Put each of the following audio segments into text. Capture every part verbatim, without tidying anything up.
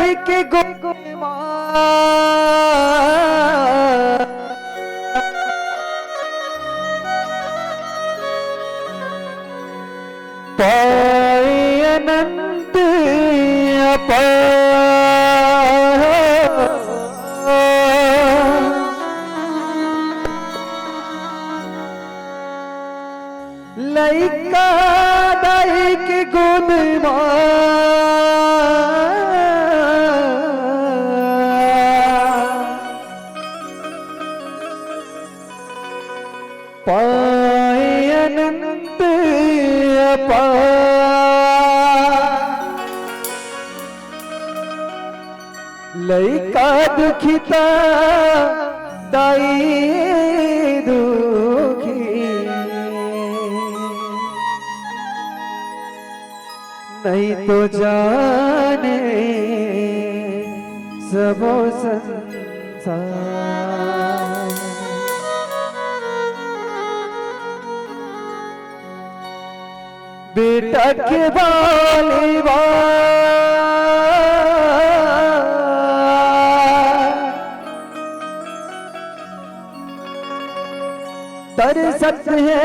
एक गुण मा पाए अनंत अपार। लइका दाई के गुण मा पाए अनंत अपार। लइका दुखिता दाई दुखी, नहीं तो जाने सबो संसार। बेटा के बाली बा तरसत हे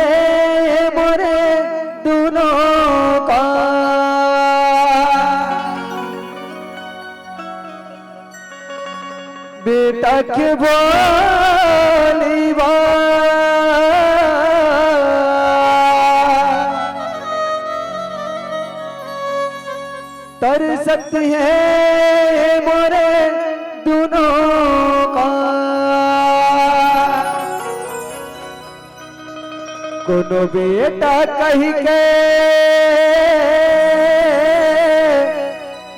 मोरे दुनों का। बेटा के बाली बा तरसत हे मोरे दुनों का। कोनो बेटा कहि के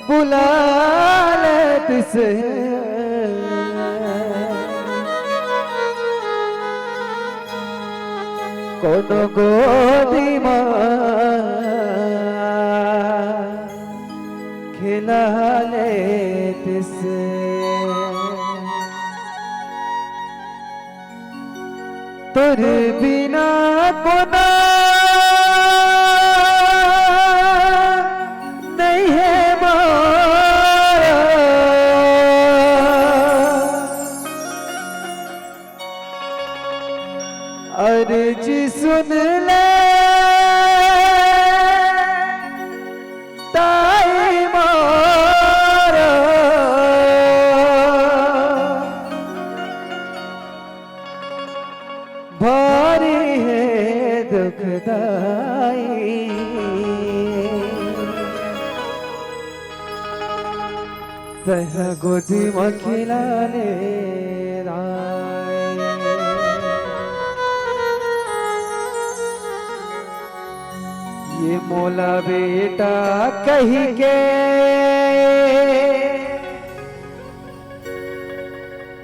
बुला लेतिस, कोनो गोदी मा खेला लेतिस। तोर बिना कोनो नइ हे मोर। अरजी सुन ले ताई मोर, भारी हे दुखदाई। तैं ह गोदी म खिला ले राय। ये मोला बेटा कहि के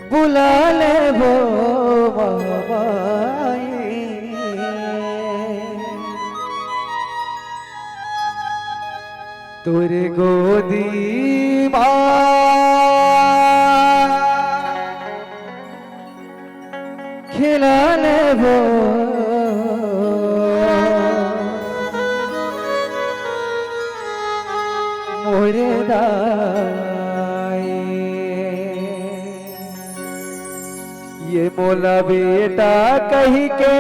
बुला ले वो माई। तोरे गोदी मा खिला ले वो मोरे दाई। ये मोला बेटा कहि के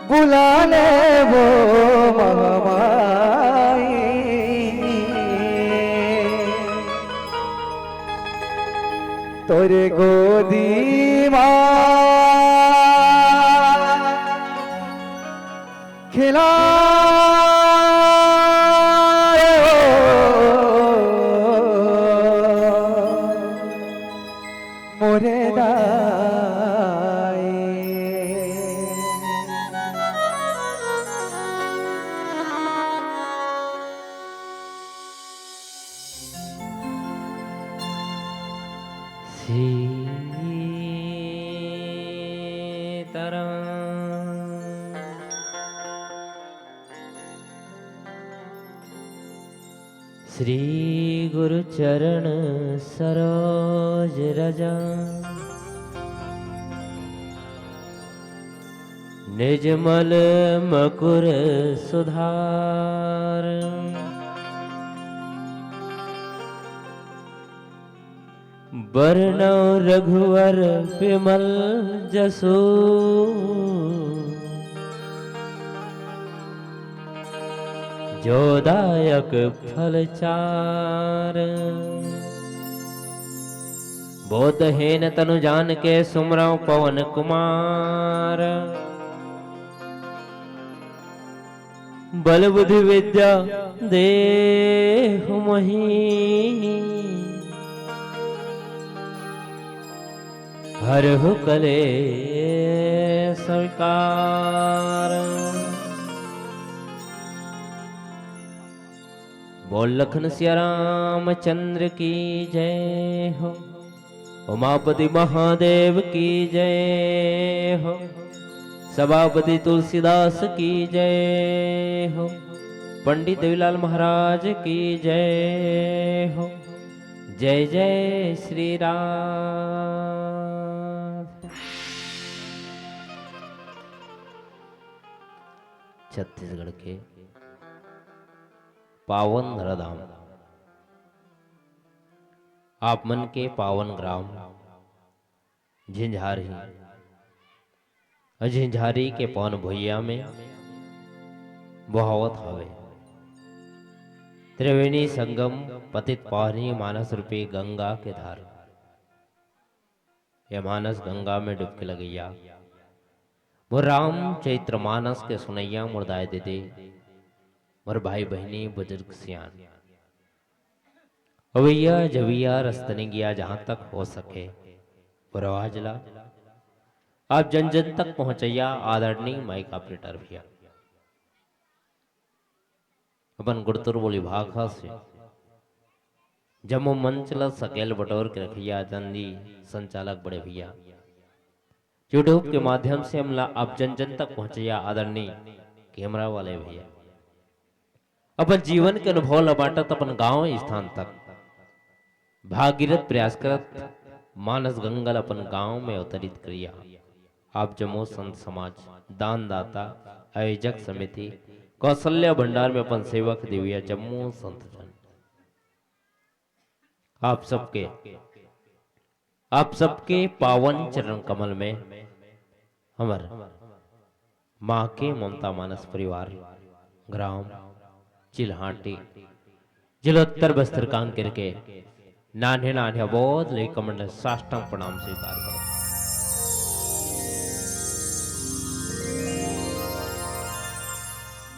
बुला ले वो माई। तोरे गोदी मा खिला रे वो मोरे दाई। सीताराम। श्री गुरु चरण सरोज रज निज मल मकुर सुधार। बरनउँ रघुवर बिमल जसु, जो दायक फल चार। बोधहीन तनु जानिके सुमिरउँ पवन कुमार। बल बुद्धि विद्या देहु मही, हरहु कलेस विकार। बोल लखन सिया रामचंद्र की जय हो। उमापति महादेव की जय हो। सभापति तुलसीदास की जय हो। पंडित देवीलाल महाराज की जय हो। जय जय श्री राम। छत्तीसगढ़ के पावन धराधाम, आप मन के पावन ग्राम झिंझारही, अउ झिंझारही के पावन भुइयां में बोहावत हवे त्रिवेणी संगम पतित पावनी मानस रूपी गंगा के धार। ये मानस गंगा में डुबकी लगइया मोर राम चरित्र मानस के सुनइया मोर दाई दीदी, मोर भाई बहिनी, बुजुर्ग सियान, अवइया जवइया रस्तनी गिया जहां तक हो सके, मोर आवाज ला आप जन जन तक पहुंचइया आदरणीय माइक ऑपरेटर भैया। अपन गुड़तुर बोली भाखा से जम्मो मंच ला सकेल बटोर के रखइया आदरणीय संचालक बड़े भैया, YouTube के माध्यम से हमला आप जन जन तक पहुंचइया आदरणीय कैमरा वाले भैया, अपन जीवन के अनुभव ला बांटत अपन गांव स्थान तक भागीरथ प्रयास करत मानस गंगा ल अपन गांव में अवतरित करिया। आप जम्मो संत समाज, दानदाता, आयोजक समिति, कौशल्या भंडार में अपन सेवक देविया जम्मो संत जन, आप सबके, आप सबके पावन चरण कमल में हमर माँ के ममता मानस परिवार, ग्राम चिल्हाटी, जिला उत्तर बस्तर कांकेर के नान्हे नान्हे अबोध लइका मन ल साष्टांग प्रणाम स्वीकार करो।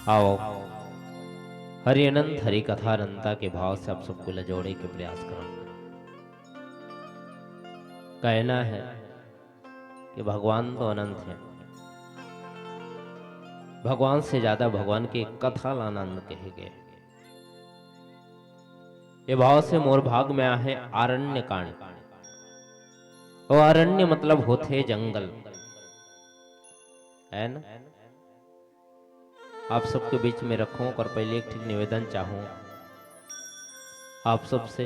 आओ, हरि अनंत हरि कथा अनंता के भाव से आप सबको ल जोड़े के प्रयास करंव। कहना है कि भगवान तो अनंत है, भगवान से ज्यादा भगवान के कथा ला अनंत कहे गए। ये भाव से मोर भाग में आहे आरण्य कांड। और आरण्य मतलब होथे जंगल, है ना? आप सबके बीच में रखूं, ओकर पहले एक ठिक निवेदन चाहूं आप सबसे,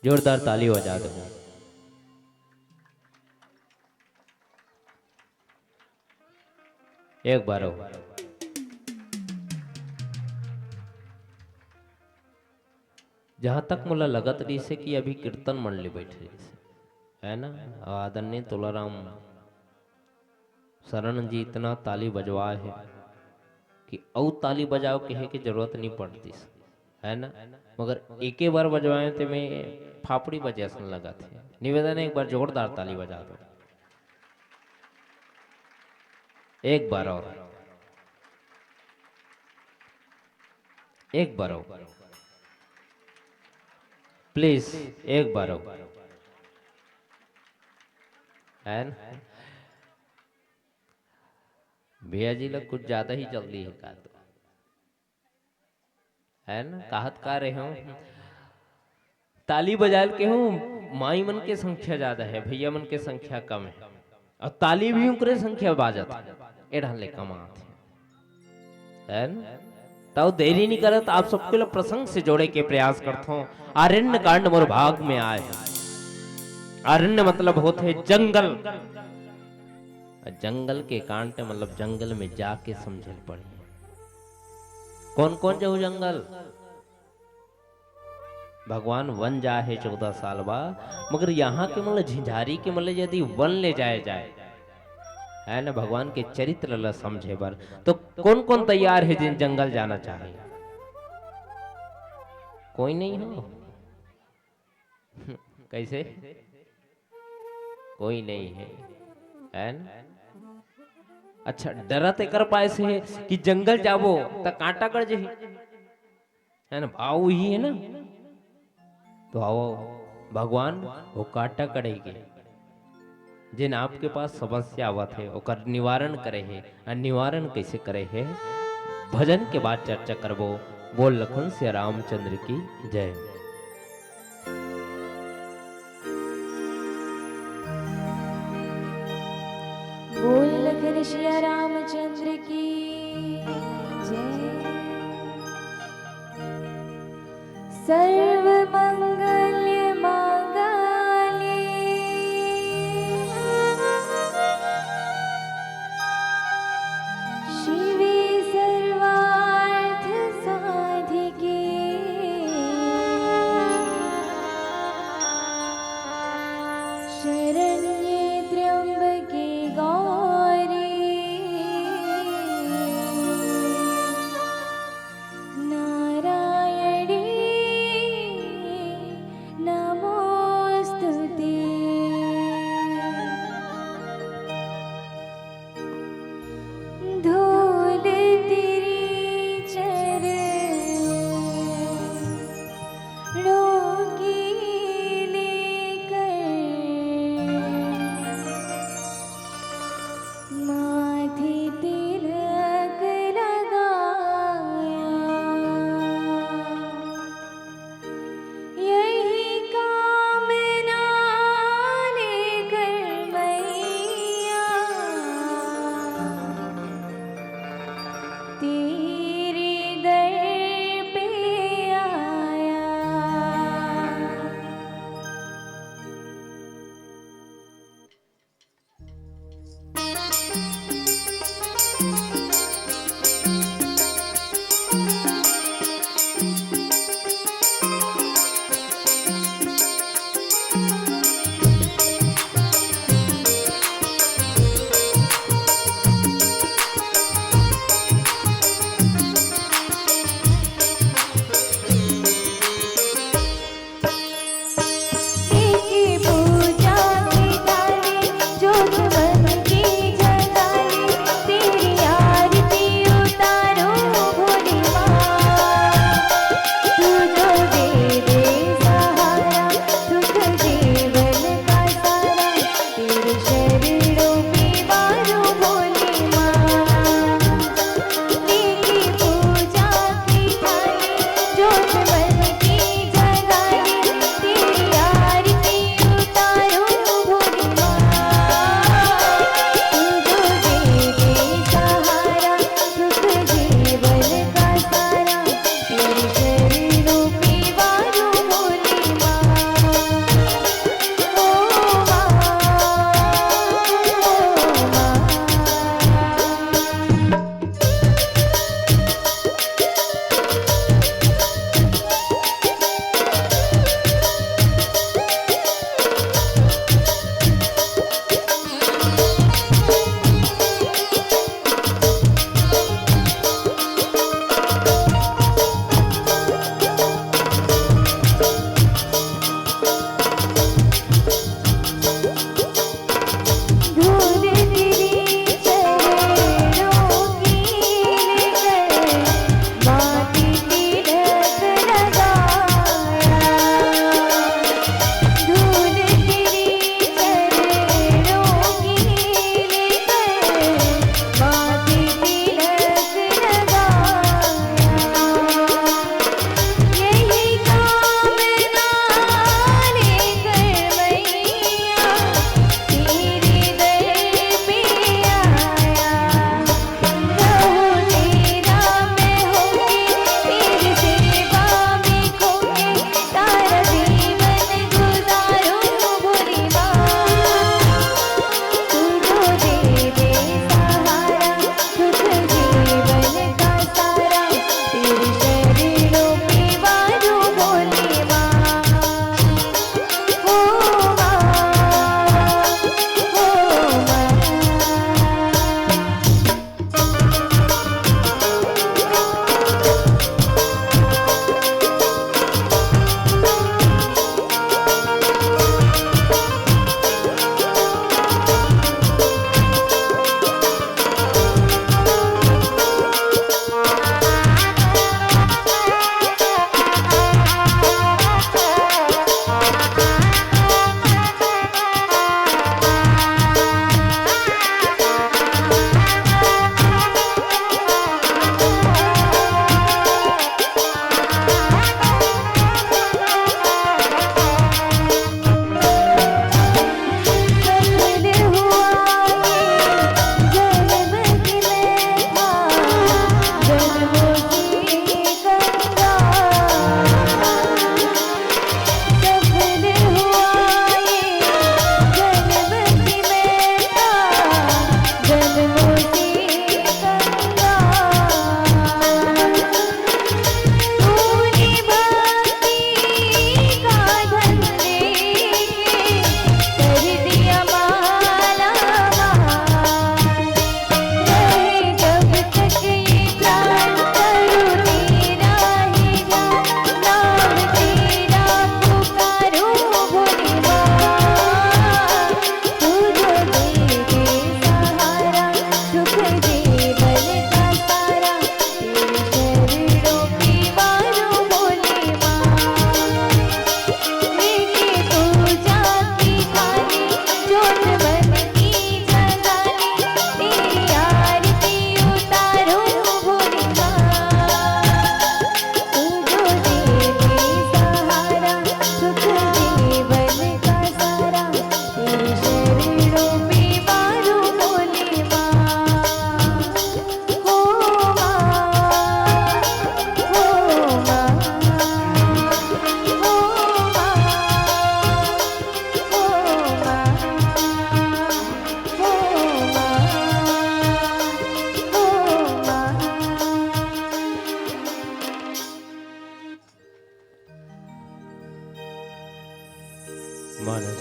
जोरदार ताली बजा दो एक बार और। जहां तक मोला लगत रहिसे कि अभी कीर्तन मंडली बैठे रहिसे, है ना? और आदरणीय तोलाराम शरण जी इतना ताली बजवाए हे कि अउ ताली बजाओ कहे के जरूरत नहीं पड़तीस, है ना? मगर एके बार बजवाए ते में फाफड़ी बजे असन लगत हे। निवेदन है, एक बार जोरदार ताली बजा दो, एक बार और, एक बार और, प्लीज, एक बार और, है ना? भैया जी लोग कुछ ज्यादा ही जल्दी है का तो, है ना? कहत का रहे हो, ताली बजाल के हूँ, माई मन के संख्या ज्यादा है, भैया मन के संख्या कम है, और ताली भी उनकरे संख्या बाजत है, ए ढंग ले कमात है, है ना? तब देरी नहीं करत, आप सबके लिए प्रसंग से जोड़े के प्रयास करता हूँ। आरण्य कांड मोर भाग में आए है। आरण्य मतलब होते जंगल, जंगल के कांड, मतलब जंगल में जाके समझे ल पड़ही। कोन कोन जाहू जंगल? भगवान वन जाय हे चौदह साल बाद, मगर यहाँ के मन ल झिंझारी के मन ल यदि वन ले जाय जाय, है ना, भगवान के चरित्र ल समझे बर, तो कोन कोन तैयार हे जेन जंगल जाना चाहे? कोई नहीं हो। कैसे? कोई नहीं है, है ना? अच्छा, डरत एकर पाय से हे कि जंगल जाबो त कांटा गड़ जही, है ना? भाव ही है ना। तो आओ, भगवान वो कांटा गड़े के, जेन आपके पास समस्या आवत हे, ओकर निवारण करे हे। अउ निवारण कैसे करे हे, भजन के बाद चर्चा करबो। बोल लखन सिया रामचंद्र की जय। बोल लखन सिया रामचंद्र की जय। सर्व मंगल मांगल्ये शिवे सर्वार्थ साधिके शरण्ये त्र्यंबके गौरी नारायणी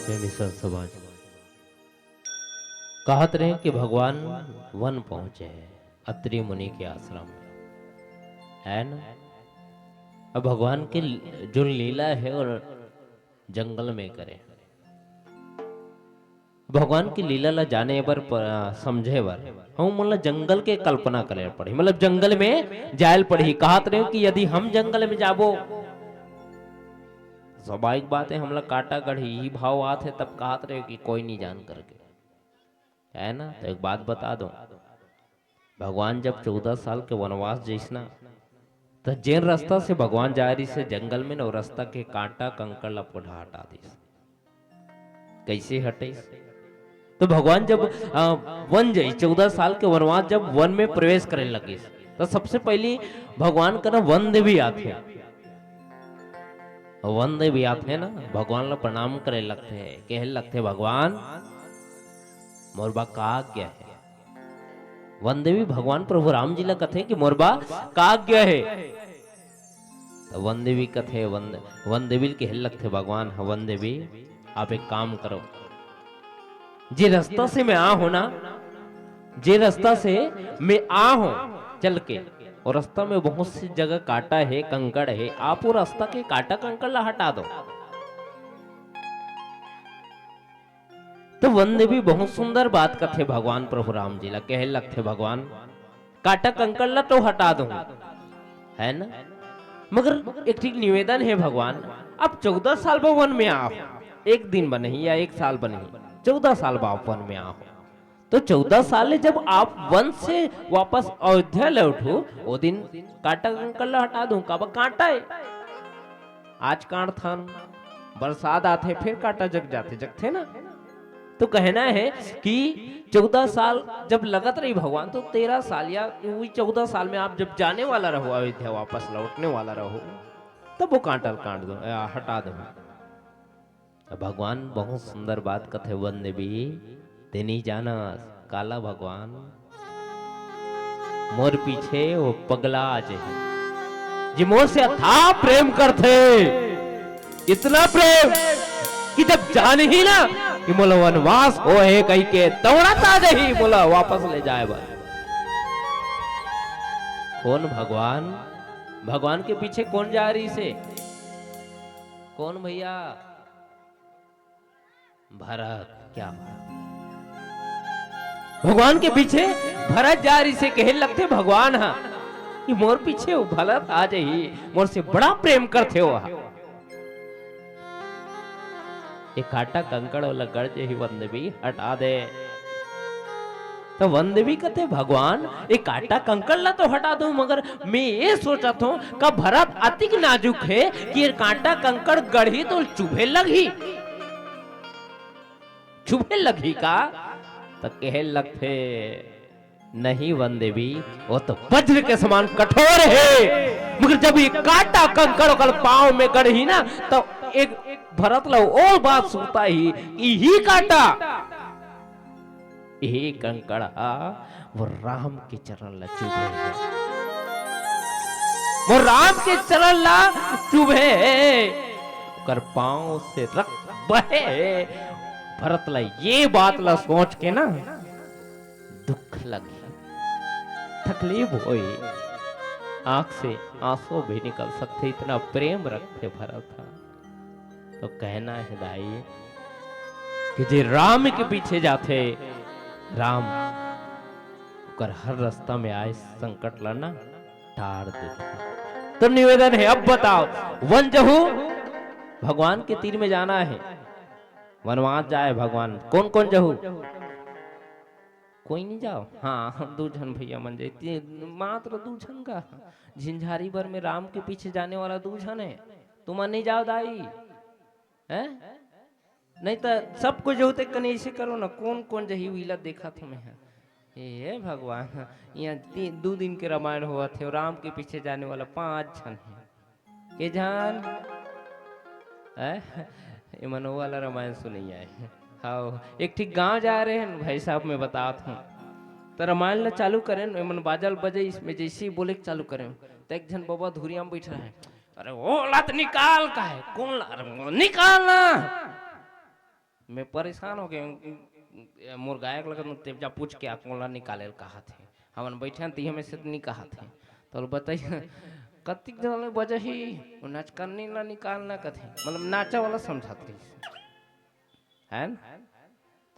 प्रेमी संत समाज, कहत रहे कि भगवान वन पहुंचे हैं, अत्रि मुनि के आश्रम में, है ना? अब भगवान के ल-, जो लीला है, वो जंगल में करे। भगवान की लीला ला जाने बर, प-, समझे बर, हम मन ला जंगल के कल्पना करे पड़ही, मतलब जंगल में जायल पड़ही। कहत रहे कि यदि हम जंगल में जाबो, स्वाभाविक बात है, हमला कांटा गढ़ही, यही भाव आत है, तब कहत रहे कि कोई नहीं जान करके, है ना? तो एक बात बता दो, भगवान जब चौदह साल के वनवास जइस ना, त जेन रास्ता से भगवान जाय रहिस हे जंगल में न, वो रास्ता के कांटा कंकड़ ला पूरा हटा दिस। कैसे हटे? तो भगवान जब, अ, वन जइस, चौदह साल के वनवास जब वन में प्रवेश करे लगिस, तो सबसे पहली भगवान का ना वन देवी आथे। वन देवी आथे ना, भगवान ला प्रणाम करे लगथे, कहे लगथे, "भगवान, मोर बा का आज्ञा है?" वन देवी भगवान प्रभु राम जी ला कथे कि मोर बा का आज्ञा है? तो वन देवी कथे, वन, वन देवी के हेल लगथे भगवान, "हाँ वन देवी, आप एक काम करो, जे रास्ता से मैं आ हो ना, जे रास्ता से मैं आ हो चल के, और रास्ता में बहुत सी जगह कांटा है, कंकड़ है, आप वो रास्ता के कांटा कंकड़ ला हटा दो।" तो वन देवी बहुत सुंदर बात कथे भगवान प्रभु राम जी ला, कहे लगथे, "भगवान, कांटा कंकड़ ला तो हटा दूं, है ना, मगर एक ठीक निवेदन है भगवान, आप चौदह साल बर वन में आओ, एक दिन बर नहीं या एक साल बर नहीं, चौदह साल बर आप वन में आओ, तो चौदह साल ले जब आप वन से वापस अयोध्या लौटो, वो दिन कांटा कंकड़ ला हटा दूं, काबर कांटा है?" आज कांटथन, बरसात आथे, फिर कांटा जग जाथे, जगथे ना। तो कहना है कि चौदह साल जब लगत रही भगवान, तो तेरह साल या वही चौदह साल में आप जब जाने वाला रहो अयोध्या, वापस लौटने वाला रहो, तब वो कांटा काट दो, या हटा दो। तो भगवान बहुत सुंदर बात कथे, "वन देवी, ते नहीं जानस काला भगवान, मोर पीछे वो पगला आ जाही, जे मोर से अथाह प्रेम करथे, इतना प्रेम कि जब जान ही ना कि मोला वनवास हो है कही के दौड़त आ जाही मोला वापस ले जाए बर।" कौन भगवान? भगवान के पीछे कौन जा रहिसे? कौन भैया? भरत। क्या बात। भगवान के पीछे भरत जा रहिसे, कहे लगथे भगवान हा कि मोर पीछे वो भरत आ जाही, मोर से बड़ा प्रेम करथे वो हा। ये कांटा कंकड़ वाला गड़ जाही, वन देवी हटा दे। तो वन देवी कथे, "भगवान, ये कांटा कंकड़ ला तो हटा दूं, मगर मैं ये सोचत हूं, का भरत अतिक नाजुक है कि ये कांटा कंकड़ गड़ही तो चुभे लगही, चुभे लगही का?" तो कहे लगथे, "नहीं वन देवी, वो तो वज्र के समान कठोर है, मगर जब ये कांटा कंकड़ ओकर पांव में गड़ही ना, तो एक भरत ला वो बात सुनता ही, यही कांटा, यही कंकड़ हा वो राम के चरण ला चुभे है, वो राम के चरण ला चुभे है, ओकर पांव से रक्त बहे है।" भरत ला ये बात ला सोच के ना दुख लगही, तकलीफ होही, आंख से आंसू भी निकल सकथे, इतना प्रेम रखथे भरत हा। तो कहना है दाई कि जे राम के पीछे जाथे, राम ओकर हर रास्ता में आए संकट ला ना टार देथे। तो निवेदन है, अब बताओ, वन जहू, भगवान के तीर में जाना है, वनवास जाए भगवान, कौन कौन जहू? कोई नहीं जाओ? हाँ, हम दू झन भैया मन जाई, मात्र दू झन का। झिंझारी बर में राम के पीछे जाने वाला दू झन है, तुमन नहीं जाओ दाई, हैं? नहीं तो सब कोई जो होते कने ऐसे करो ना, कौन कौन जही उइला देखा था मैं। हे भगवान, यहाँ ती-, दू दिन के रामायण होवत हे, राम के पीछे जाने वाला पांच झन हे। के जान? हैं? ये मन वो वाला रामायण सुनइया हे। हाव, एक ठीक गांव जा रहे हैं भाई साहब, मैं बतात हूँ। तो रामायण ला चालू करें, ये मन बाजल बजे, इसमें जैसे ही बोले के चालू करें, तो एक झन बाबा धुरिया में बैठ रहा है। "अरे वो लात निकाल का है, कौन ला? अरे वो निकाल ना।" मैं परेशान हो गया हूँ। मोर गायक लगत तेजा पूछ के आकोला निकाले ल कहा थे। हमन बैठे हैं, तिहे में से नहीं कहा थे। तो बताइए, कतिक जन ले बजा ही, वो नचकन्नी ला निकालना कथे, मतलब नाचा वाला समझात रही, है ना?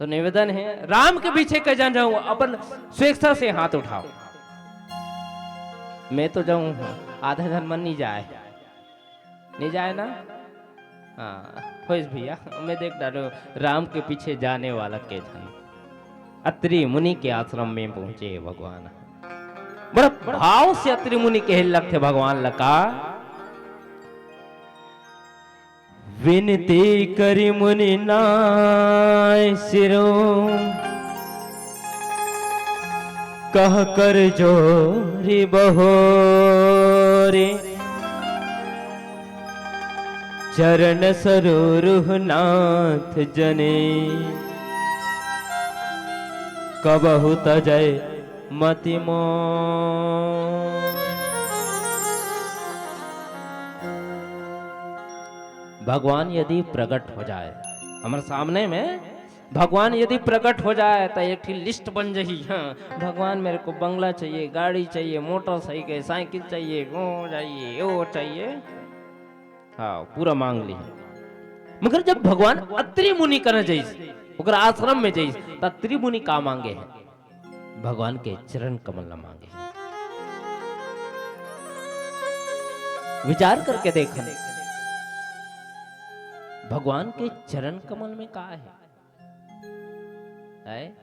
तो निवेदन है, राम के पीछे के जान जाऊँ, अपन स्वेच्छा से हाथ उठाओ। मैं तो जाऊँ, आधा जन मन नहीं जाए, नहीं जाए ना? हाँ, होइस भैया, मैं देख डालो, राम के पीछे जाने वाला के झन। अत्रि मुनि के आश्रम में पहुंचे भगवान। बड़ा भाव से अत्रि मुनि कहे लगथे भगवान ल का, विनती करी मुनि नाय सिरो, कह कर जोरी बहोरी। चरण सरोरुह नाथ जने, कबहु तजय मति मोर। भगवान यदि प्रकट हो जाए हमर सामने में, भगवान यदि प्रकट हो जाए तो एक ठी लिस्ट बन जाही। हाँ, भगवान मेरे को बंगला चाहिए, गाड़ी चाहिए, मोटरसाइकिल, साइकिल चाहिए, वो चाहिए, वो चाहिए। हाँ, पूरा मांग ली। मगर जब भगवान अत्रि मुनि कने जाइस, ओकर आश्रम में जाइस, त अत्रि मुनि का मांगे है? भगवान के चरण कमल ला मांगे। विचार करके देखन, भगवान के चरण कमल में का है? है?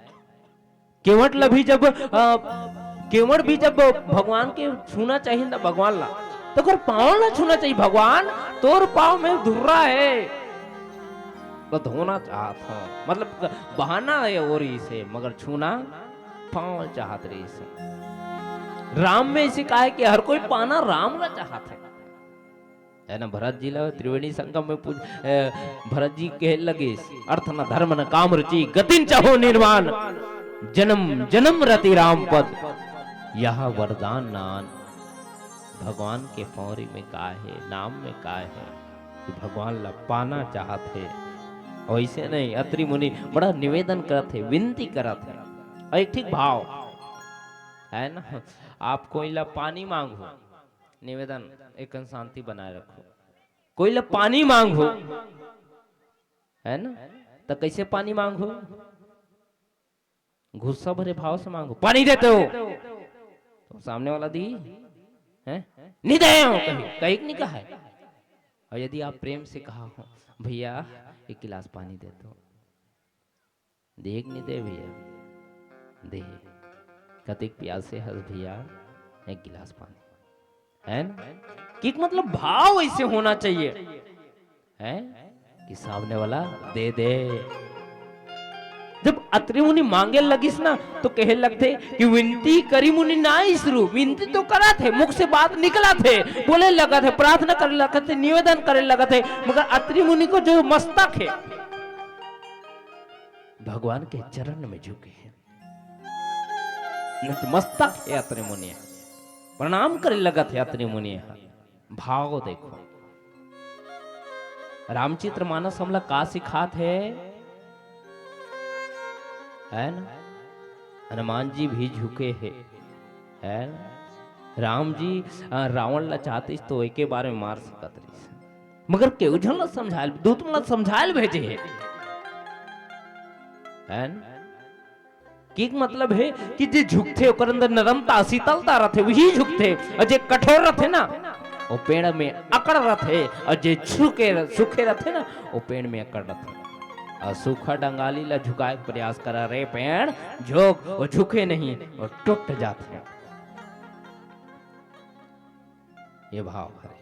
केवट ला भी जब, अ, केवट भी जब भगवान के छूना चाहिए ना, भगवान ला, तो ओकर पाँव ला छूना चाहिए। भगवान, तोर पाँव में धुर्रा है, तो धोना चाहत हूँ, मतलब बहाना है और इसे, मगर छूना पाँव चाहत रही से। राम में इसे कहा है कि हर कोई पाना राम ला चाहत है। है ना, भरत जी ला त्रिवेणी संगम में पूछ, ए, भरत जी कहे लगे, अर्थ न धर्म न काम रुचि, गतिन चाहो निर्वाण, जन्म जन्म रति राम पद, यह वरदान नान। भगवान के पौरी में का है, नाम में का है कि भगवान ला पाना चाहत है। वैसे नहीं, अत्रि मुनि बड़ा निवेदन करत है, विनती करत है। और एक ठीक भाव है ना, आप कोई ला पानी मांगो, निवेदन, एक शांति बनाए रखो। कोई ला पानी मांगो, है ना, तो कैसे पानी मांगो? गुस्सा भरे भाव से मांगो, पानी देते हो, तो सामने वाला दी है, नहीं दे हो, कहीं कहीं नहीं कहा है। और यदि आप प्रेम से कहा हो, भैया, एक गिलास पानी दे दो, देख नहीं दे भैया, दे, कतिक प्यासे हस भैया, एक गिलास पानी, है ना? कि मतलब भाव ऐसे होना चाहिए, है कि सामने वाला दे दे। जब अत्रि मुनि मांगे लगिस ना, तो कहे लगथे कि विनती करी मुनि नाई सुरु। विनती तो करत है, मुख से बात निकलत है, बोले लगत है, प्रार्थना करे लगत है, निवेदन करे लगत है, मगर अत्रि मुनि को जो मस्तक है, भगवान के चरण में झुके हैं, नतमस्तक है अत्रि मुनि, प्रणाम करे लगत है अत्रि मुनि। भाव देखो, रामचरित मानस हमला का सिखात है, है ना? हनुमान जी भी झुके है, है ना? राम जी, अ, रावण ला चाहतिस तो एके बार में मार सकत रहिस, मगर केहू झन ला समझायल, दूत मन ला समझायल भेजे हे, है ना? कि मतलब है कि जे झुकथे ओकर अंदर नरमता, शीतलता रथे, वही झुकथे, और जे कठोर रथे ना, वो पेड़ में अकड़ रथे, और जे झुके र-, सूखे रथे ना, वो पेड़ में अकड़ रथे। और सूखा डंगाली ला झुकाए के प्रयास करा, रे पेड़ झुक, वो झुके नहीं, वो टूट जाथे। ये भाव हरे।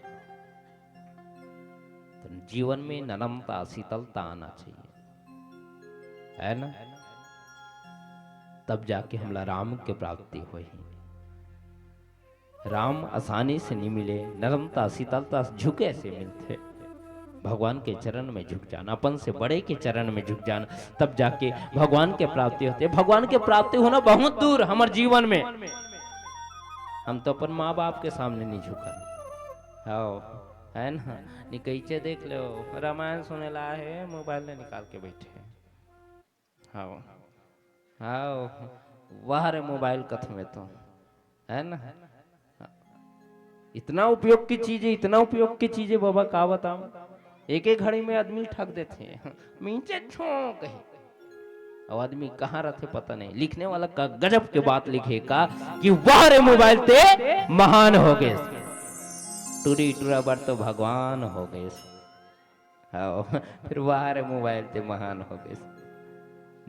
तो जीवन में नरमता, शीतलता आना चाहिए, है ना? तब जाके हमला राम के प्राप्ति होही। राम आसानी से नहीं मिले, नरमता, शीतलता से झुके से मिलथे। भगवान के चरण में झुक जाना, अपन से बड़े के चरण में झुक जाना, तब जाके भगवान के प्राप्ति होथे। भगवान के प्राप्ति होना बहुत दूर हमर जीवन में। हम तो अपन माँ बाप के सामने नहीं झुकन। हाँ, है ना? निकैचे देख लो, रामायण सुने ला हे, मोबाइल ले निकाल के बैठे हैं। हाँ, हाँ, वाह रे मोबाइल कथों मैं तो, है ना? इतना उपयोग की चीज है, इतना उपयोग की चीज है बाबा, का बताओ। एक एक घड़ी में आदमी ठग देथे। मीचे छो कही। अब आदमी कहाँ रहथे पता नहीं। लिखने वाला का गजब के बात लिखे का कि वाह रे मोबाइल ते महान हो गए, टुरी टुरा बर तो भगवान हो गए। हाँ, फिर वाह रे मोबाइल ते महान हो गए।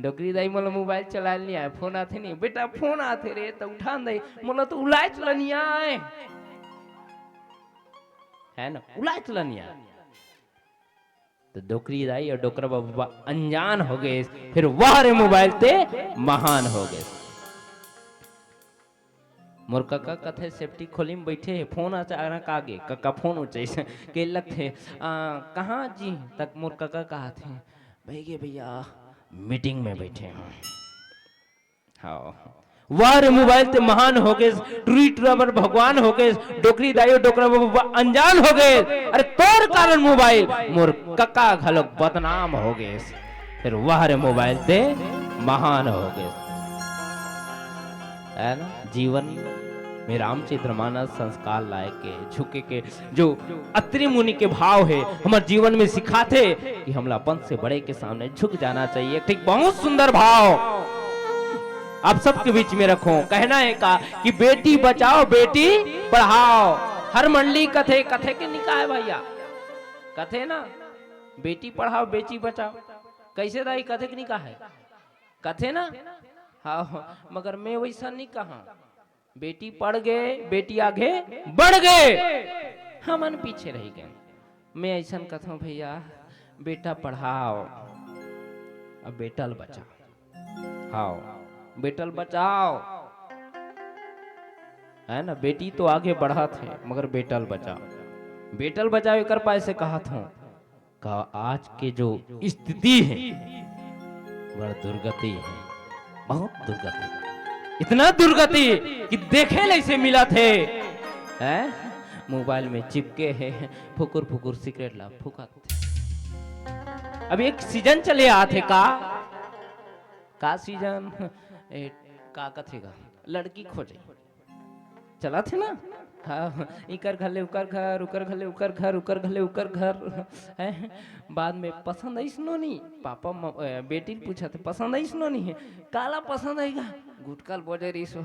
डोकरी दाई, मोला मोबाइल चलाए नहीं आए, फोन आथे नहीं। बेटा, फोन आथे रे, तो उठान दे। मोला तो उलाए चला नहीं आए, है ना, उलाए चला नहीं आए। तो डोकरी दाई और डोकरा बाबा अनजान हो गए, फिर वाह रे मोबाइल ते महान हो गए। मोर कका कथे सेफ्टी खोली में बैठे हे, फोन अचानक आ गे, कका फोन उचैस के लगथे, "आ, कहाँ जी?" तक मोर कका कहत हे, "भैगे भैया, मीटिंग में बैठे हूँ।" हाँ, वाह रे मोबाइल ते महान हो गए, टुरी टुरा बर भगवान हो गए, डोकरी दाई डोकरा बाबा अनजान हो गए। अरे तोर कारण मोबाइल, मोर कका घलोक बदनाम हो गए। फिर वाह रे मोबाइल ते महान हो गए, है ना? जीवन में रामचरित मानस संस्कार लाए के, झुके के, जो अत्रि मुनि के भाव हे, हमर जीवन में सिखाथे कि हमला अपन से बड़े के सामने झुक जाना चाहिए। ठीक, बहुत सुंदर भाव आप सबके बीच में रखो। कहना है का कि बेटी बचाओ, बेटी पढ़ाओ। हर मंडली कथे, कथे के निकाय भैया, कथे ना, बेटी पढ़ाओ, बेटी बचाओ। कैसे दाई, कथे के निकाय? कथे ना? हाँ, मगर मैं वैसा नहीं कहा। बेटी पढ़ गए, बेटी आगे बढ़ गए, हमन पीछे रह गए। मैं ऐसा कथों भैया, बेटा पढ़ाओ, अब बेटा ल बचाओ। हाँ, बेटा ल बचाओ, है ना? बेटी तो आगे बढ़त हे, मगर बेटा ल बचाओ, बेटा ल बचाओ, एकर पाय से कहत हूँ। का आज के जो स्थिति है, बड़ दुर्गति है, बहुत दुर्गति, इतना दुर्गति कि देखे ले से मिलत हे, हैं? मोबाइल में चिपके हे, फुकुर फुकुर सिगरेट ला फुकत। अब एक सीजन चले आत हे का, का सीजन, ए, का कथे का, लड़की खोजे चलत हे ना। हाँ, इकर घर ले उकर घर, उकर घर ले उकर घर, उकर घर ले उकर घर, हैं? बाद में पसंद आइस नोनी, पापा म-, ए, बेटी ल पूछत हे, "पसंद आइस नोनी?" "काला पसंद आही गा?" गुटका ल बोले रहिस हो।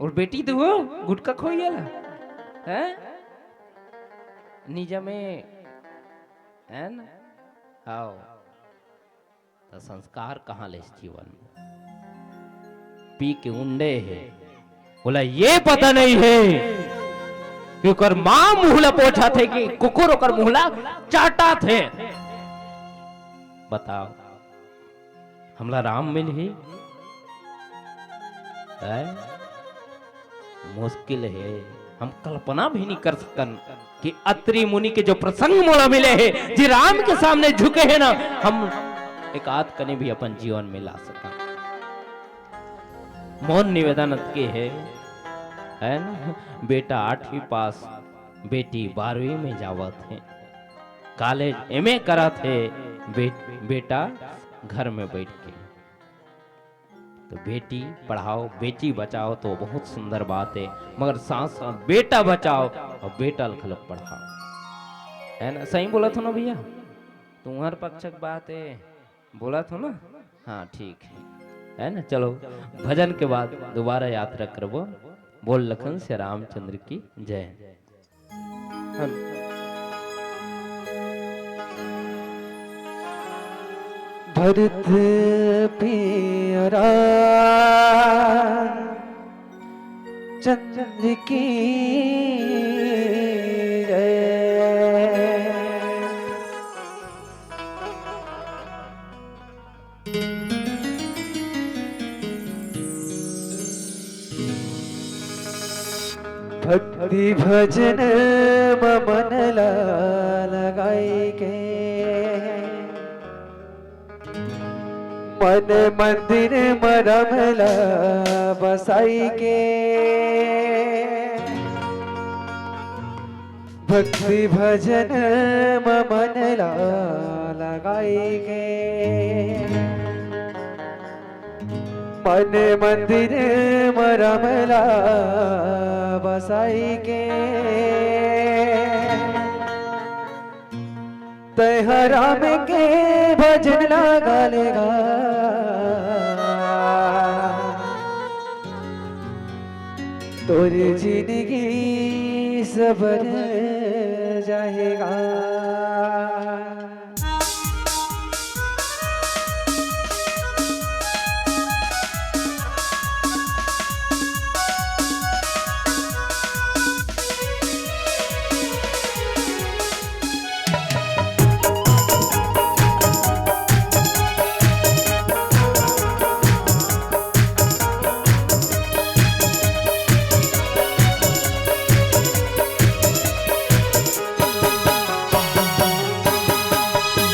और बेटी तो हो, गुटका खोई गेला, हैं? निजा में, है ना? आओ। त संस्कार कहाँ ले जीवन में? पी के उंडे हे, ओला ये पता नहीं हे कि ओकर माँ मुँह ला पोछत हे कि कुकुर ओकर मुँह ला चाटत हे। बताओ, हमला राम मिलही? हैं? मुश्किल हे, हम कल्पना भी नहीं कर सकन कि अत्रि मुनि के जो प्रसंग मोला मिले हे, जे राम के सामने झुके हे ना, हम एक आध कनी भी अपन जीवन में ला सकन। मोर निवेदन अतके हे, है ना, बेटा आठवीं पास, बेटी बारहवीं में जावत हे, कॉलेज एमए करत हे, बे-, बेटा घर में बैठ के। तो बेटी पढ़ाओ, बेटी बचाओ तो बहुत सुंदर बात हे, मगर साथ साथ बेटा बचाओ और बेटा ल घलोक पढ़ाओ, है ना? सही बोलत हो ना भैया? तुम्हर पक्ष के बात हे, बोलत हो ना? हाँ, ठीक हे, है ना? चलो, भजन के बाद दोबारा यात्रा करबो। बोल लखन से रामचंद्र की जय। भरत प्रिय राम चंद्र की जय। भक्ति भजन म मन ला लगाई के, मन मंदिर म राम ला बसाई के। भक्ति भजन म मन ला लगाई के, मन मंदिर म राम ला बसाई के, तैं ह राम के भजन ला गा ले गा, तोर जिनगी सवर जाही गा।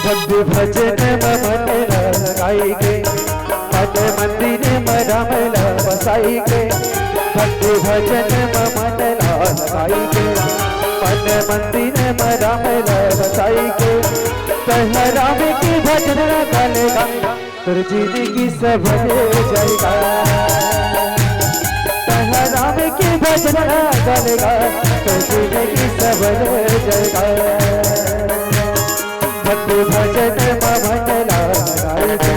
भक्ति भजन म मन लगाई के, मन मंदिर म राम ला बसाई के। भक्ति भजन म मन ला लगाई के, मन मंदिर म राम ला बसाई के। तैं ह राम के भजन ला गा ले गा, तोर जिनगी सवर जाही गा। तैं ह राम के भजन ला गा ले गा, तोर जिनगी सवर जाही गा। भक्ति भजन म मन लगाई के,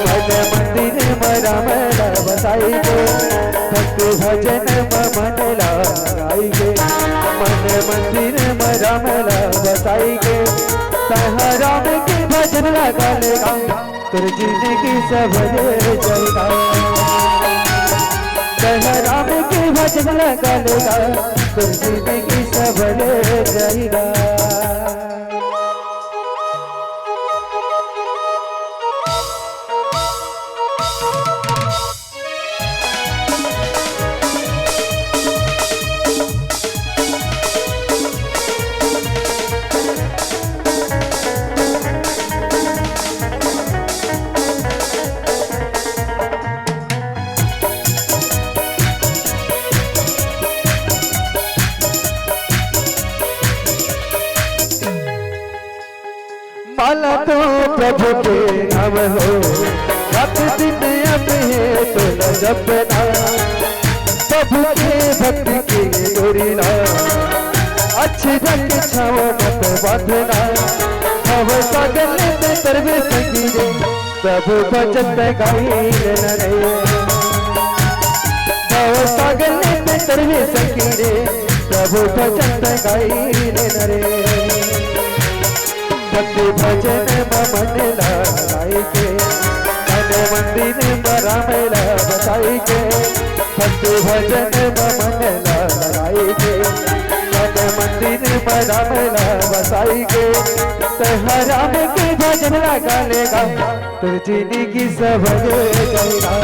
मन मंदिर म राम ला बसाई के। भक्ति भजन म मन लगाई के, मन मंदिर म राम ला बसाई के। तैं ह राम के भजन ला गा ले गा, तोर जिनगी सवर जाही गा। तैं ह राम के भजन ला गा ले गा, तोर जिनगी सवर जाही गा। माला तो प्रभु के नाम हो, रात दिन अब हे तो न जपना। प्रभु के भक्ति के डोरी ला, अच्छी रंग छाव मत बांधना। भव सागर में तरवे संगी रे, प्रभु भजन गाई लेना रे। भव सागर में तरवे संगी रे, प्रभु भजन गाई लेना रे। भक्ति भजन म मन लगाई के, मन मंदिर म राम ला बसाई के। भक्ति भजन म मन लगाई के, मन मंदिर म राम ला बसाई के। तैं ह राम के भजन ला गा ले गा, तोर जिनगी सवर जाही गा।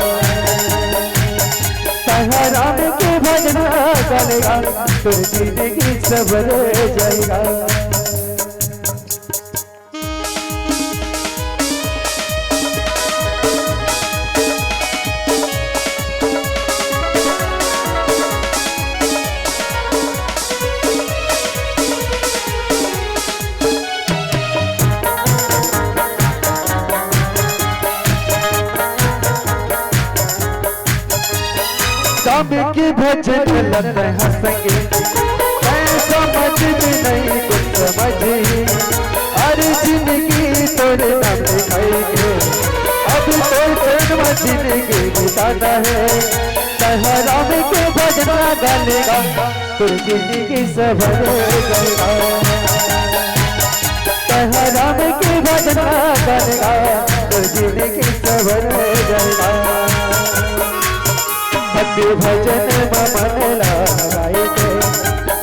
तैं ह राम के भजन ला गा ले गा, तोर जिनगी सवर जाही गा। राम के भजन ला तैं ह संगी, तैं समझ में नहीं कुछ समझी। अरे जिनगी तोरे नाम लिखाई के, अब तोर प्रेम म जिनगी बिताना हे। तैं ह राम के भजन ला गा ले गा, तोर जिनगी सवर जाही गा। तैं ह राम के भजन ला गा ले गा, तोर जिनगी सवर जाही गा। भक्ति भजन म मन लगाई के,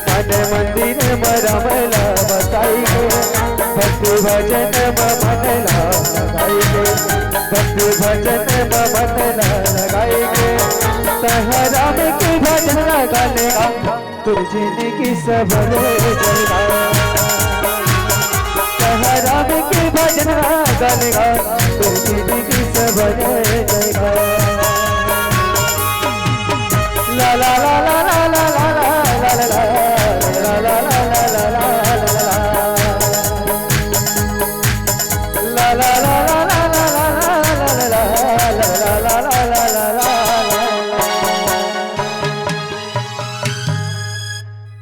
मन मंदिर म राम ला बसाई के। भक्ति भजन म मन लगाई के, भक्ति भजन म मन लगाई के। तैं ह राम के भजन ला गा ले गा, तोर जिनगी सवर जाही गा। तैं ह राम के भजन ला गा ले गा, तोर जिनगी सवर जाही गा। ला ला ला ला।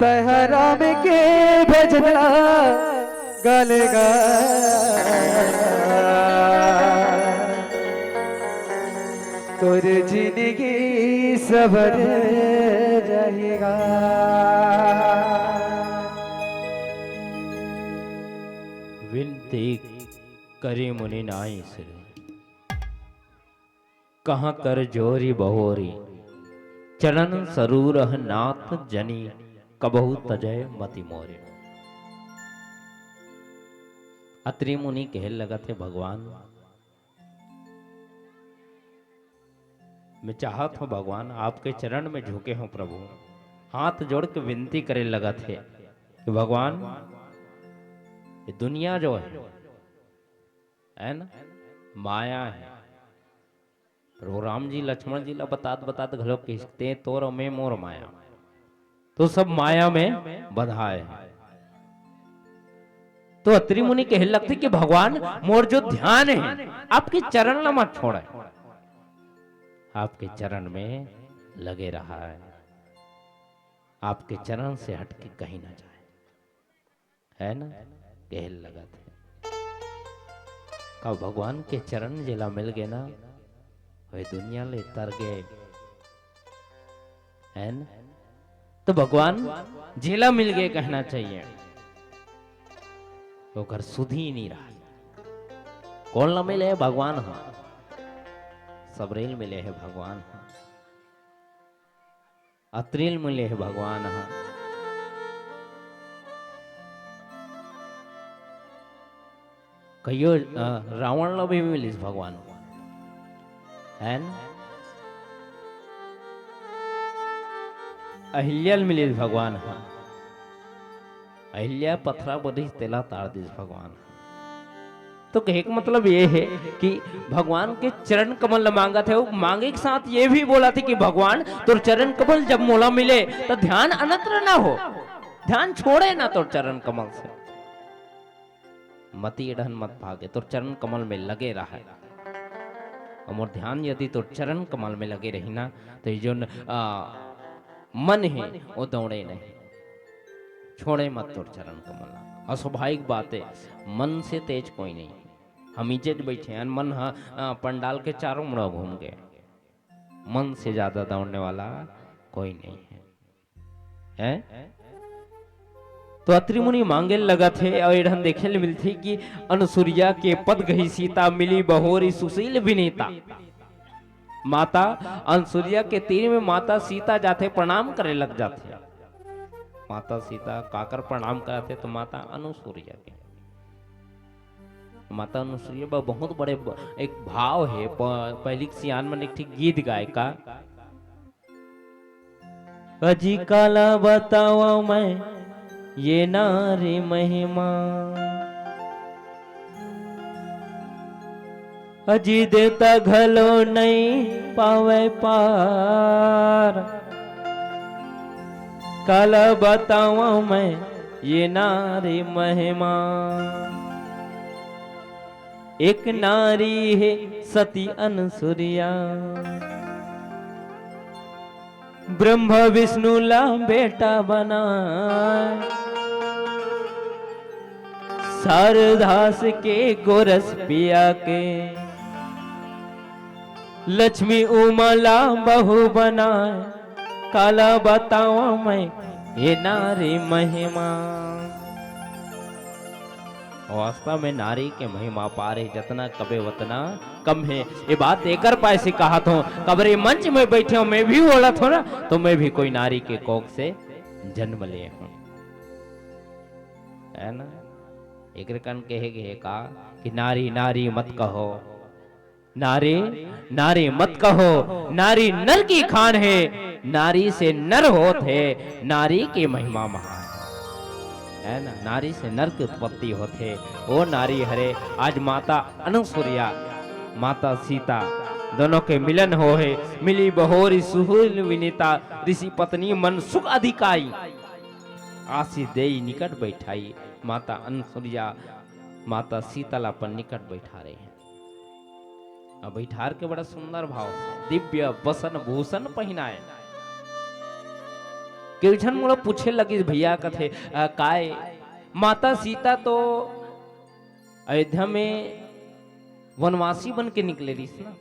तैं ह राम के भजन ला गा ले गा, तोर जिनगी सवर जाही गा। विनती करी मुनि नाई सिर, कहाँ कर जोरी बहोरी, चरण सरूर अह नाथ जनी, कबहु तजय मति मोरी। अत्रि मुनि कहे लगत हे, भगवान, मैं चाहत हूँ भगवान, आपके चरण में झुके हूँ प्रभु, हाथ जोड़ के विनती करे लगत हे कि भगवान, ये दुनिया जो है, है ना, माया है। प्रभु राम जी लक्ष्मण जी ला बतात बतात घलो किहिस, "तें तोर अउ मैं मोर माया।" तो सब माया में बंधाए हे। तो अत्रि मुनि कहे लगथे कि भगवान, मोर जो ध्यान है, आपके चरण ला मत छोड़े, आपके चरण में लगे रहा है, आपके चरण से हट के कहीं ना जाए। है ना, कहे लगत हे। का भगवान के चरण जेला मिल गे ना, वही दुनिया ले तर गे, है ना? तो भगवान जेला मिल गे कहना चाहिए, ओकर सुधी नहीं रहा। कौन ला मिले हे? भगवान ह, सबरेल मिले हे भगवान ह। अत्रिल मिले हे भगवान ह। कहियो, अ, रावण ल भी मिलिस भगवान, है न? अहिल्या ल मिलिस भगवान ह। अहिल्या पथरा बनिस, तेला तार दिस भगवान ह। तो कहे के मतलब ये हे कि भगवान के चरण कमल ल मांगत हे, वो मांगे के साथ ये भी बोलत हे कि भगवान, तोर चरण कमल जब मोला मिले, तो ध्यान अनत्र ना हो, ध्यान छोड़े ना तोर चरण कमल से, मति एडहन मत भागे, तोर चरण कमल में लगे रहे। अउ मोर ध्यान यदि तोर चरण कमल में लगे रही ना, तो ये जोन, आ, मन हे, वो दौड़े नहीं, छोड़े मत तोर चरण कमल ला। अस्वाभाविक बात हे, मन से तेज कोई नहीं। हम इज्जत बैठे हन, मन ह, अ, पंडाल के चारों मुड़ा घूम गे। मन से ज्यादा दौड़ने वाला कोई नहीं है। हैं? तो अत्रि मुनि मांगे लगत हे अउ एढ़न देखे ले मिलथे कि अनुसुईया के पद गही सीता मिली बहोरी सुशील विनीता। माता अनुसुईया के तीर में माता सीता जाथे, प्रणाम करे लग जाथे। माता सीता काकर प्रणाम करत हे तो माता अनुसुईया के। माता अनुसुईया बर बहुत बड़े ब-, एक भाव हे। प-, पहिली के सियान मन एक ठिक गीत गाय का, अजी काला बतावं मैं ये नारी महिमा। अजी देवता घलो नइ पावय पार। काला बतावं मैं ये नारी महिमा। एक नारी हे सती अनुसुईया। ब्रह्मा विष्णु ला बेटा बनाय, शारदास के गोरस पिया के, लक्ष्मी उमा ला बहू बनाय। काला बतावं मैं ये नारी महिमा। वास्तव में नारी के महिमा अपार हे, जतना कबे वतना कम हे। ये बात एकर पाय से कहत हों, कबरे मंच में बैठे हों, मैं भी बोलत हों ना, तो मैं भी कोई नारी के कोख से जन्म ले हों, है ना? एकरे कारण कहे गे हे का कि नारी नारी मत कहो, नारी, नारी मत कहो, नारी नर की खान हे, नारी से नर होत हे, नारी के महिमा महान हे। है ना? नारी से नर की उत्पत्ति होत हे। ओ नारी हरे, आज माता अनुसुईया, माता सीता, दोनों के मिलन होहे, मिली बहोरी सुशील विनीता, ऋषि पत्नी मन सुख अधिकाई, आशीष देई निकट बैठाई। माता अनुसुईया, माता सीता ला अपन निकट बैठारे हे। अब बैठार के बड़ा सुंदर भाव से दिव्य वसन भूषण पहिनाय। केहू झन मोला पूछे लगिस, "भैया," कथे, "अ, काय माता सीता तो अयोध्या में वनवासी बन के निकले रहिस ना,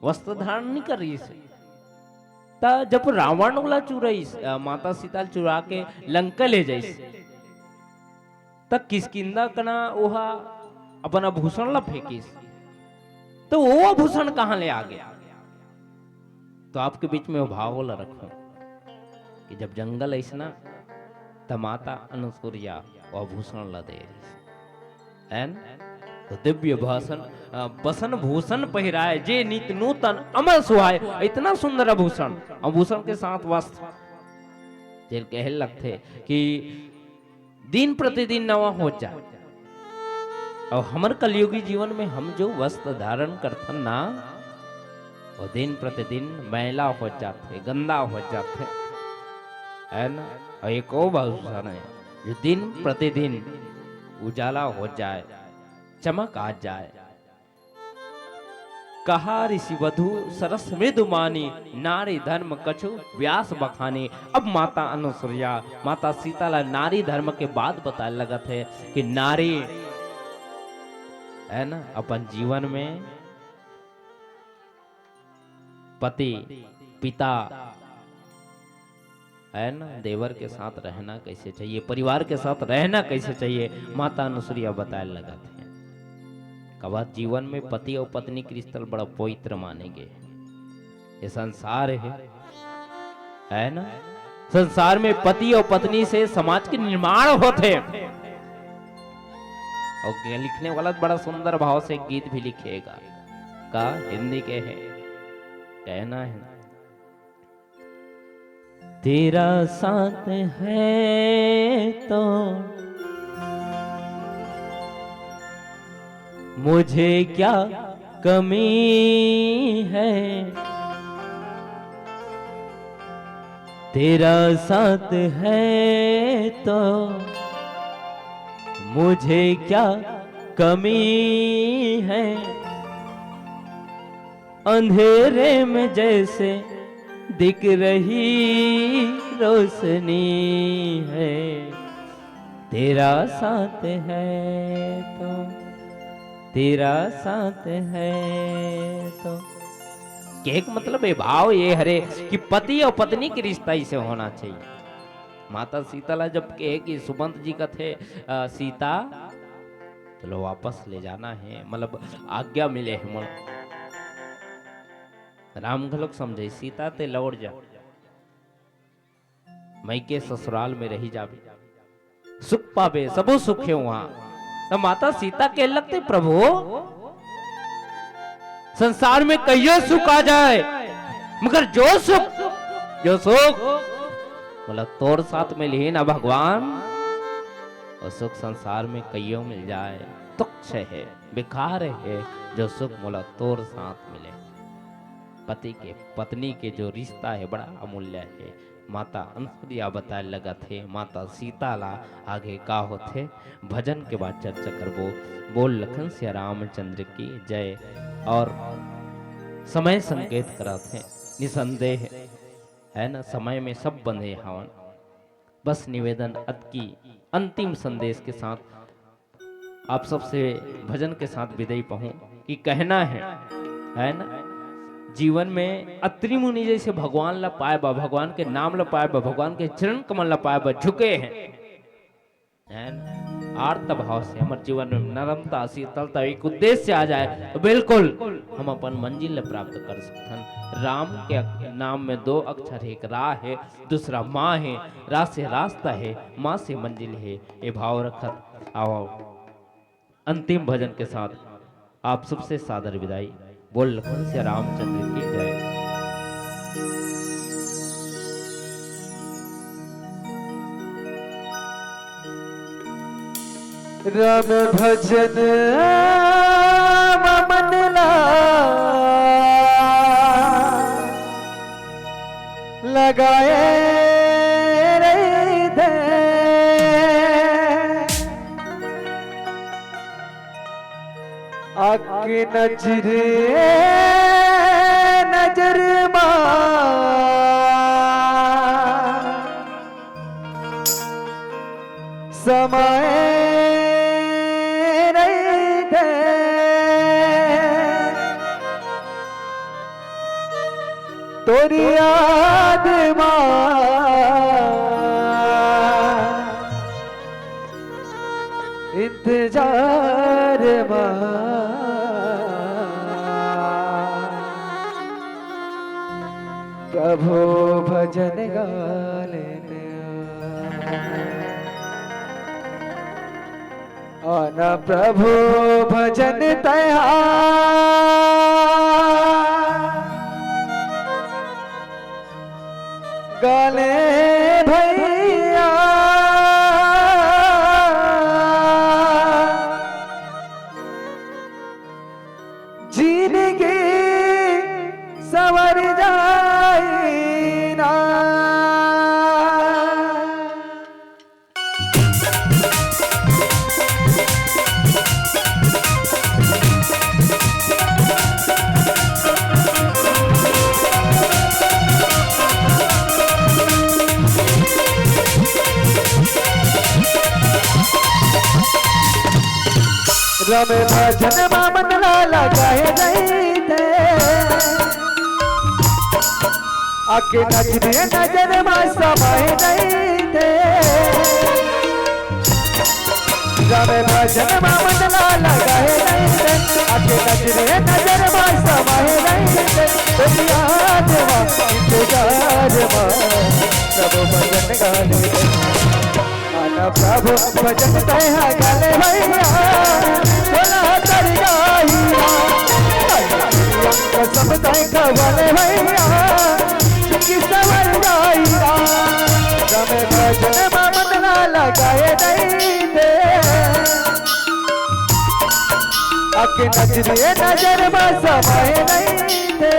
वस्त्र धारण नइ करे रहिस, त जब रावण ओला चुराइस, अ, माता सीता ल चुरा के लंका ले जाइस, त किष्किंधा कना ओहा अपन आभूषण ला फेंकिस, त वो आभूषण कहाँ ले आ गया?" तो आपके बीच में वो भाव ला रखूं कि जब जंगल अइस ना, त माता अनुसुईया वो आभूषण ला दे रहिस। है ना? तो दिव्य भाषण, अ, बसन भूषण पहिराए, जे नित नूतन अमर सुहाए। इतना सुंदर आभूषण, आभूषण के साथ वस्त्र, जेल कहे लगथे कि दिन प्रतिदिन नवा हो जाए। और हमर कलयुगी जीवन में हम जो वस्त्र धारण करथन ना, वो दिन प्रतिदिन मैला हो जाथे, गंदा हो जाथे, है ना? और एक और भाषण है, जो दिन प्रतिदिन उजाला हो जाए, चमक आ जाए। कहा ऋषि वधु सरस मृदु मानी, नारी धर्म कछु व्यास बखानी। अब माता अनुसुईया, माता सीता ला नारी धर्म के बात बताए लगत हे कि नारी, है ना, अपन जीवन में पति, पिता, है ना, देवर के साथ रहना कैसे चाहिए, परिवार के साथ रहना कैसे चाहिए, माता अनुसुईया बताए लगत हे। कबा जीवन में पति और पत्नी के रिश्ता बड़ा पवित्र माने गे हे। ये संसार हे, है ना? संसार में पति और पत्नी से समाज के निर्माण होथे। और ये लिखने वाला बड़ा सुंदर भाव से गीत भी लिखेगा। का हिंदी के हे, कहना है, तेरा साथ है तो मुझे क्या कमी है, तेरा साथ है तो मुझे क्या कमी है। अंधेरे में जैसे दिख रही रोशनी है, तेरा साथ है तो, तेरा साथ है तो। कहे के मतलब ये भाव ये हरे कि पति और पत्नी के रिश्ता इसे होना चाहिए। माता सीता ला जब कहे कि सुमंत जी कथे, "अ, सीता, चलो वापस ले जाना है, मतलब आज्ञा मिले है मोला।" राम घलोक समझे, "सीता ते लौट जा, मइके ससुराल में रही जाबे, सुख पाबे, सबो सुख है वहां।" त माता सीता कहे लगथे, "प्रभु, संसार में कहियो सुख आ जाए, मगर जो सुख, जो सुख मोला तोर साथ मिलही ना भगवान, वो सुख संसार में कहियो मिल जाए, तुच्छ है, बेकार है, जो सुख मोला तोर साथ मिले।" पति के पत्नी के जो रिश्ता है, बड़ा अमूल्य है। माता अनुसुईया बताए लगत हे, माता सीता ला आगे का होथे, भजन के बाद चर्चा करबो। बोल लखन सिया रामचंद्र की जय। और समय संकेत करत हे, निसंदेह, है ना, समय में सब बंधे हवन। बस निवेदन अतकी अंतिम संदेश के साथ आप सबसे भजन के साथ विदाई पाहूं कि कहना है, है ना, जीवन में अत्रि मुनि जैसे भगवान ला पाए बा, भगवान के नाम ला पाए बा, भगवान के चरण कमल ला पाए बा, झुके हैं, है ना? आर्त भाव से हमर जीवन में नरमता, शीतलता, एक उद्देश्य आ जाए तो बिल्कुल हम अपन मंजिल ला प्राप्त कर सकथन। राम के नाम में दो अक्षर है, एक रा है, दूसरा माँ है। रा से रास्ता है, माँ से मंजिल है। ये भाव रखत आओ अंतिम भजन के साथ आप सबसे सादर विदाई। बोल लखन सिया रामचंद्र की जय। राम भजन मन ला लगाए रहिथे। अक नजर नजर मा समय रहिथे तोर याद मा, इंतजार मा। प्रभु भजन गा लेते। आना प्रभु भजन तैहा गा ले भैया। जिनगी संवर जाई ना। रमे भजन मा मन ला लगाए रहिथे, आके नजरे नजर मा समाए रहिथे। रमे भजन मा मन ला लगाए रहिथे, आके नजरे नजर मा समाए रहिथे। तोर याद मा, इंतजार मा, प्रभु भजन गा लेते। आना प्रभु भजन तैहा गा ले भैया, बोला तर गाई। कसम तैं खवा ले भैया, जिनगी संवर जाई ना। रमे भजन मा मन ला लगाए रहिथे, आके नजरे नजर मा समाए रहिथे।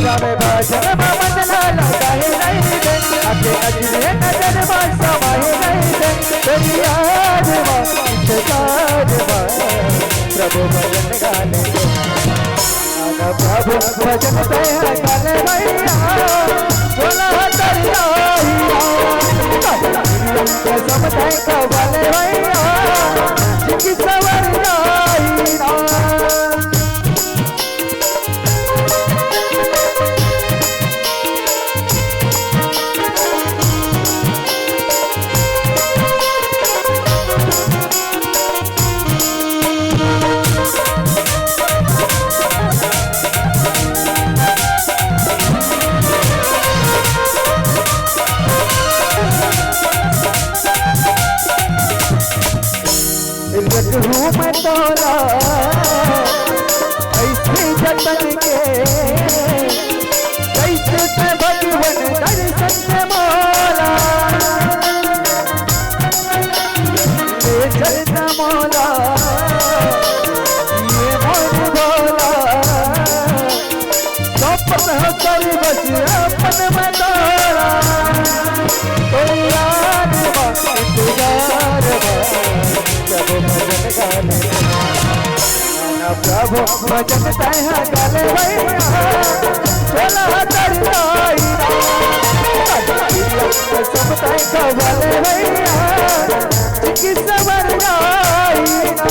रमे भजन मा मन ला लगाए रहिथे, आके नजरे नजर मा समाए रहिथे। तोर याद मा, इंतजार मा, प्रभु भजन गा लेते। आना प्रभु भजन तैहा गा ले भैया, बोला तर गाई। कसम तैं खवा ले भैया, जिनगी संवर जाई ना। रखहूँ मैं तोला अइसे जतन के, जइसे तैं भगवन दर्शन से मोला। ले चल न मोला, ये मोर भोला। सपन हो कर बस अपन में तोरा, तोर याद मा, इंतजार मा, जब भजन गा ले। प्रभु भजन तैहा गा ले भैया, बोला तर गाई ना। कसम तैं खवा ले भैया, जिनगी संवर जाई ना।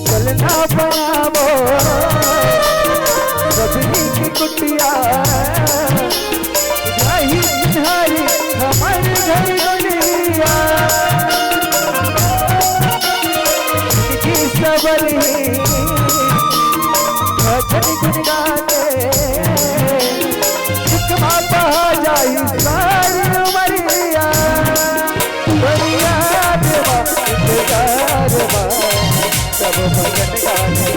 चलना बनाबो सबनी की कुटिया, जाही चिन्हारी हमर घर गलिया। जिनगी संवरही भजन गुन गाके, सुख मा बहा जाही सारी उमरिया। तोर याद मा, इंतजार मा, सब भजन गाने।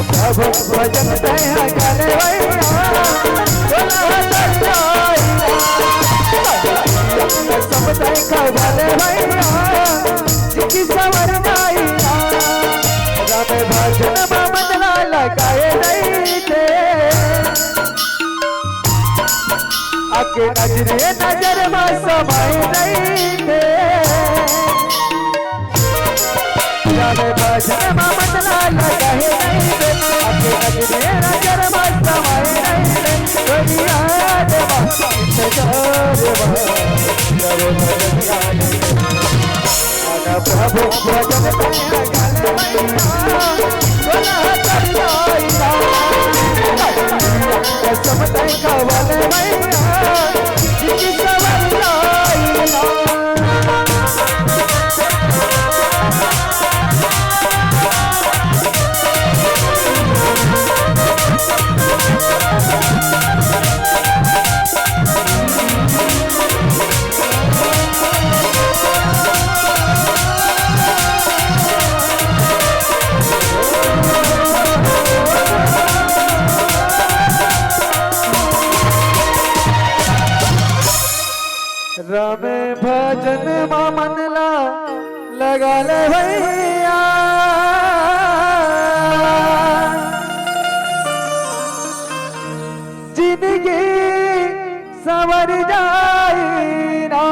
प्रभु भजन तैहा गा ले भैया, बोला तर गाई ना। कसम तैं खवा ले भैया, आके नजरे नजर मा समाए रहिथे। जाने भजन मा मन ला लगाए रहिथे। आके नजरे नजर मा समाए रहिथे। दुनिया रे मा, इंतजार मा, करो भजन गाने। आना प्रभु भजन तन गाने मैया, बोला कर जाई ना। कसम तन कवल मैया, जिंदगी सवर जाई ना। राम भजन मा मन ला लगा ले भैया, जिंदगी सवर जाई ना।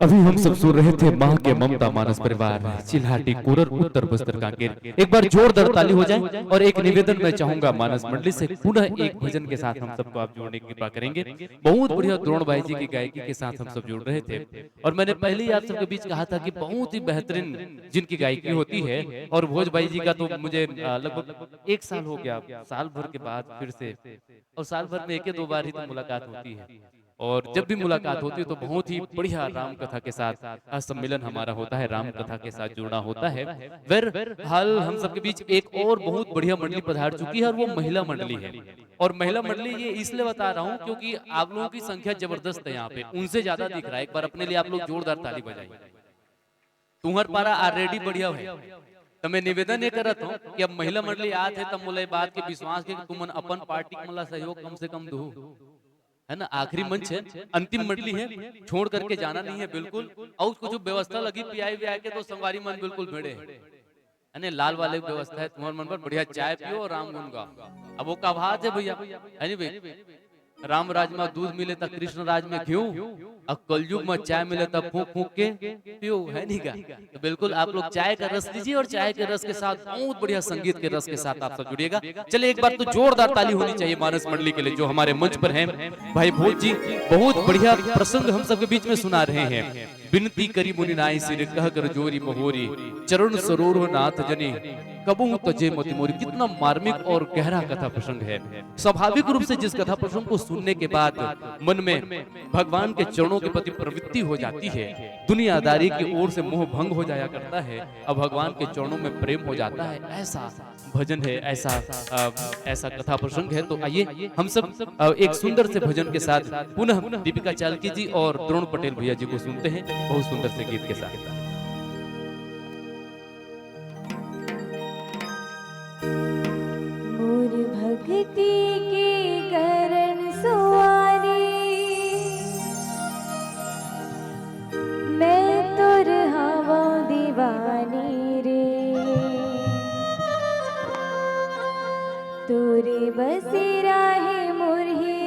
अभी हम सब सुन रहे थे माँ के ममता मानस परिवार, चिल्हाटी कोरर, उत्तर बस्तर कांकेर। एक बार जोरदार ताली हो जाए। और एक निवेदन मैं चाहूंगा मानस मंडली से, पुनः एक भजन के साथ हम सबको आप जोड़ने की कृपा करेंगे। बहुत बढ़िया द्रोण भाई जी की गायकी के साथ हम सब जुड़ रहे थे, और मैंने पहले ही आप सबके बीच कहा था कि बहुत ही बेहतरीन जिनकी गायकी होती है। और भोज भाई जी का तो मुझे, अ, लगभग एक साल हो गया, साल भर के बाद फिर से, और साल भर में एक या दो बार ही तो मुलाकात होती है। और जब भी मुलाकात होती है तो बहुत ही बढ़िया राम कथा के साथ, अ, सम्मेलन हमारा होता है, राम कथा के साथ जुड़ना होता है। वेर हाल हम सबके बीच एक और बहुत बढ़िया मंडली पधार चुकी है, और वो महिला मंडली है। और महिला मंडली ये इसलिए बता रहा हूँ क्योंकि आप लोगों की संख्या जबरदस्त है यहाँ पे, उनसे ज्यादा दिख रहा है। एक बार अपने लिए आप लोग जोरदार ताली बजाइए। तुम्हर पारा already बढ़िया है। तो मैं निवेदन ये करत हूँ कि अब महिला मंडली आत है, तब मोला ये बात के विश्वास के कि तुमन अपन पार्टी के मन ला सहयोग कम से कम दू, है ना? आखिरी मंच है, अंतिम मंडली है, छोड़ करके जाना नहीं है बिल्कुल। और कुछ व्यवस्था लगी पियाई वियाई के, तो संगवारी मन बिल्कुल भिड़े है, है ना? लाल वाले की व्यवस्था है, तुम्हर मन पर बढ़िया चाय पियो और राम गुन गाओ। अब वो का बात है भैया, है नहीं भाई? राम राज में दूध मिले त कृष्ण राज में घीव, और कलयुग में चाय मिले त फूंक फूंक के पियो, है नहीं का? तो बिल्कुल आप लोग चाय का रस लीजिए और चाय के रस के साथ बहुत बढ़िया संगीत के रस के साथ आप सब जुड़िएगा। चलिए, एक बार तो जोरदार ताली होनी चाहिए मानस मंडली के लिए जो हमारे मंच पर हैं भाई भोज जी। बहुत बढ़िया प्रसंग हम सबके बीच में सुना रहे हैं। बिनती करी मुनि नाई सिर कह कर जोरी महोरी, चरण सरोर नाथ जनी कबहू तजे मति मोरी। कितना मार्मिक और गहरा कथा प्रसंग है। स्वाभाविक रूप से जिस कथा प्रसंग को सुनने के बाद मन में भगवान के चरणों के प्रति प्रवृत्ति हो जाती है, दुनियादारी की ओर से मोह भंग हो जाया करता है, अब भगवान के चरणों में प्रेम हो जाता है। ऐसा भजन है, ऐसा, अ, ऐसा कथा प्रसंग है। तो आइए हम सब, अ, एक सुंदर से भजन के साथ पुनः दीपिका चालकी जी और द्रोण पटेल भैया जी को सुनते हैं बहुत सुंदर से गीत के साथ। मोर भक्ति के करण सुवारी, मैं तोर हवं दीवानी रे। तोरे बसेरा हे मोर हे